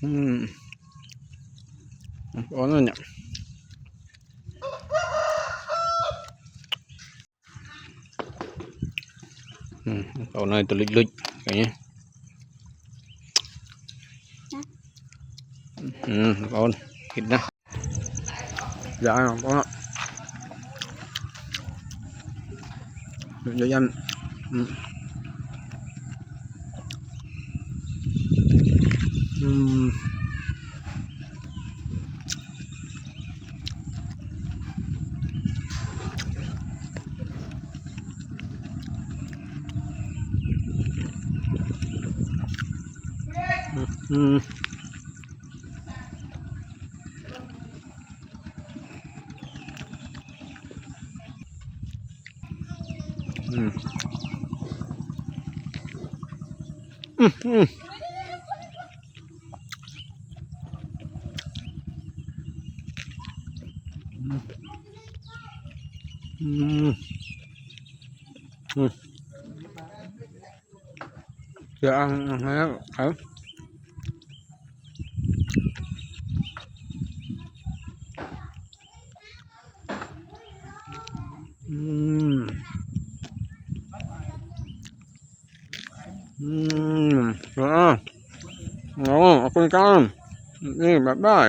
ອືມ ອ່ອນແລ້ວເນຍ. ອືມ ເອົາໜ້ອຍໂຕເລັກໆ ຢ່າງນີ້. ອືມ ເອົາ ເຮັດນະ ຢ່າເອົາ ຢ່າຢ້ານ. ອືມ ອືມ. ອືມ ອືມ ອືມ ອືມ. ອືມ ອືມ ເສືອ ເອົາ ເອົາໃຫ້ແລ້ວ ເອົາ. ອືມ ອືມ ເອົາ ເອົາ ຂອບຄຸນເຈົ້າ ນີ້ ບາຍບາຍ.